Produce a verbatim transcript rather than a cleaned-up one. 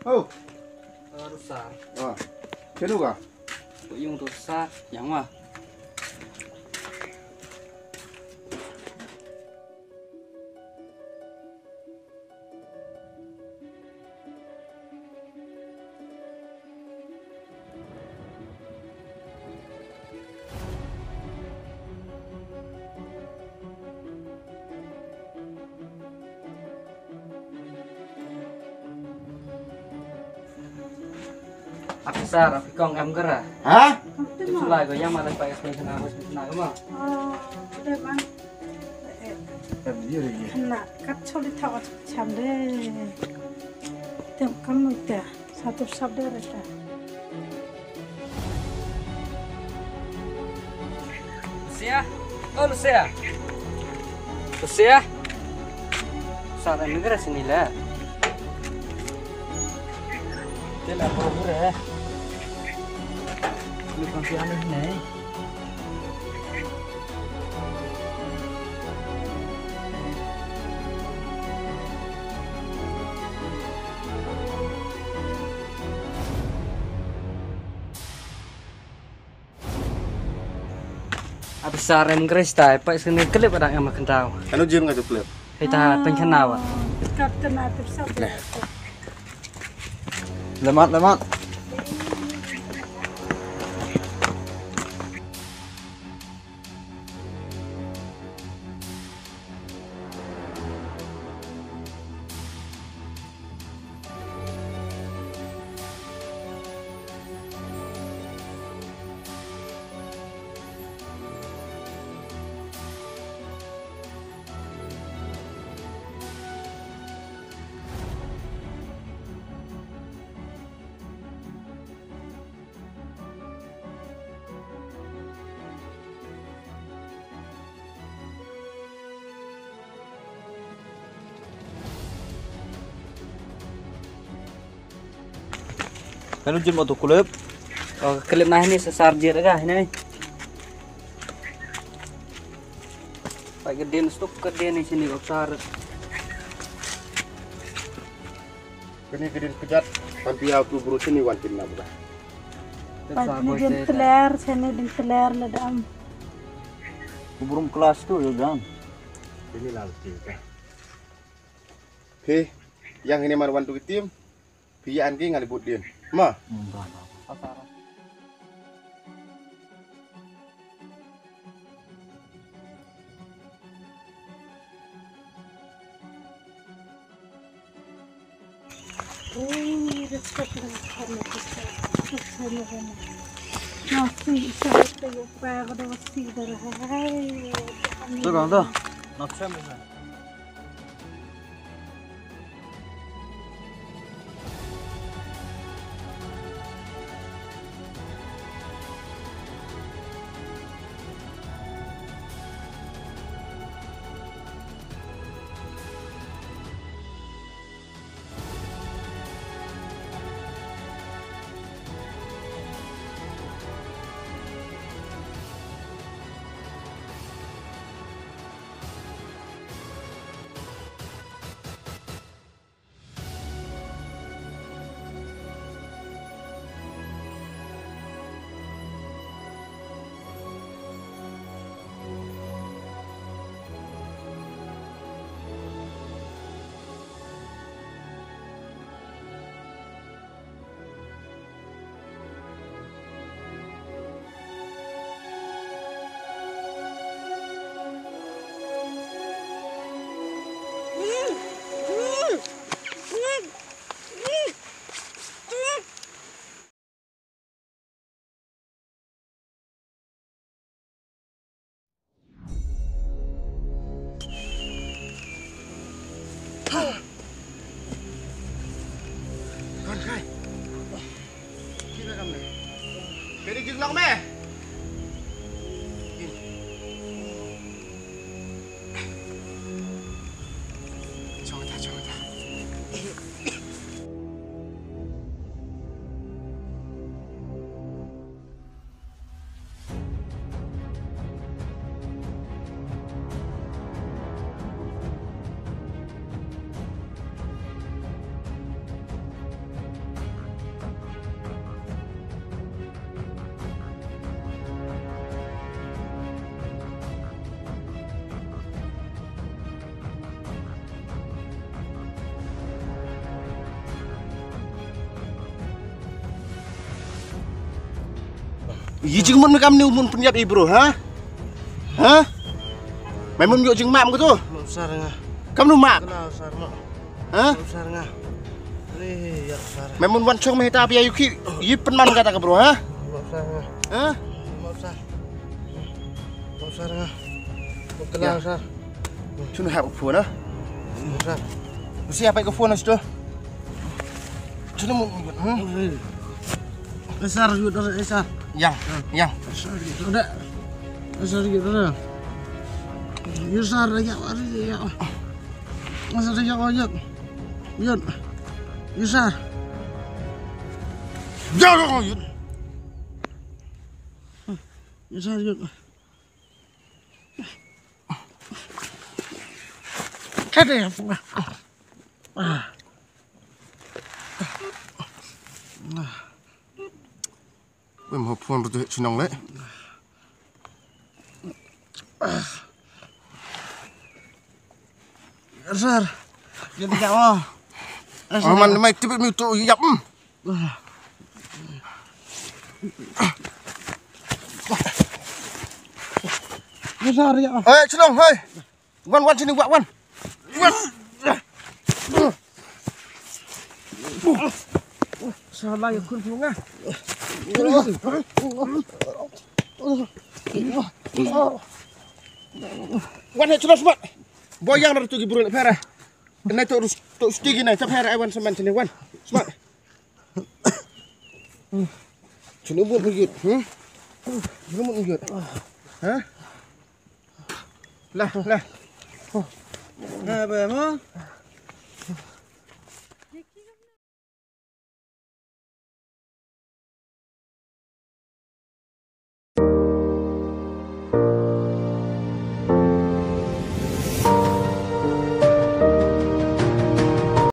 Oh. Rusar. Ah. Kenu ka? Ko yung tu sa, yang ma. Ap sar, ap kong em kara. Ha? Ap tu ma. Sulai ko yang malah pakai sini sana, sini sana ko ma. Oh, ada ma. Eh, eh. Em, dia lagi. Kena kat soli thaw cham de. Tem kam mu te. Satu sabda rata. Lucia? Oh, Lucia. Lucia? Sa ta negara sini la. Tela por gure. Lu kan si aneh ne. Ap sar em Krista, pa sini klip ada yang makan tahu. Anu jim ngatu klip. Kita pengen tahu. Kapten atip sab. Lemat, lemat. Kan u jin mo tu kulip. Oh, kulip nah ni sesar jir ga ini. Pai kedin stuk kedin ni sini ko sar. Kini kedin kejat, tampia tu buru sini wan tim na buka. Pat ni din teler, sini din teler le dam. Burum kelas tu ya gan. Ini lalu tim ka. He, yang ini mar wan tu tim. Pian ki ngali but din. Ma. Dah, dah. Nak cem ni. Kon kai. Kira kam ne. Kari jik lok me. Chong ta, chong ta. Yi jingmut me kam ni u mun pynïap i bro, ha? Ha? Me mun ïoh jingmap ka tu. Map sar nga. Kam nu map. Kena sar map. Ha? Map sar nga. Ni ya sar. Me mun wan chong me ta pia yu ki. Yi pynman kata ka bro, ha? Map sar nga. Ha? Map sar. Map sar nga. Kena sar. Chun hap phone, ha? Map sar. Siapa ka phone sto? Chun mun. Hmm? Esar yut, esar. Yang, yang. Esar yut, esar yut. Esar yut, esar. Yusar ya, ya. Esar ya, ya. Yut. Yusar. Ya, ya, yut. Yusar yut. Kada ya. Wei, ma phone ruh tu chinong le. Sir, dia tidak mau. Oh, man, mai tibit mi tu yap. Hmm. Sir, ya. Eh, chinong, hei. Wan, wan sini, wan, wan. Wan. Salah ya kun bunga. Wan, hai, close mat. Boyang dah tu gibur le pera. Kena tu rus tu stigi na, tu pera, ai wan semen sini, wan. Semat. Sini buat bukit, hmm? Sini buat bukit. Ha? Lah, lah. Apa mo?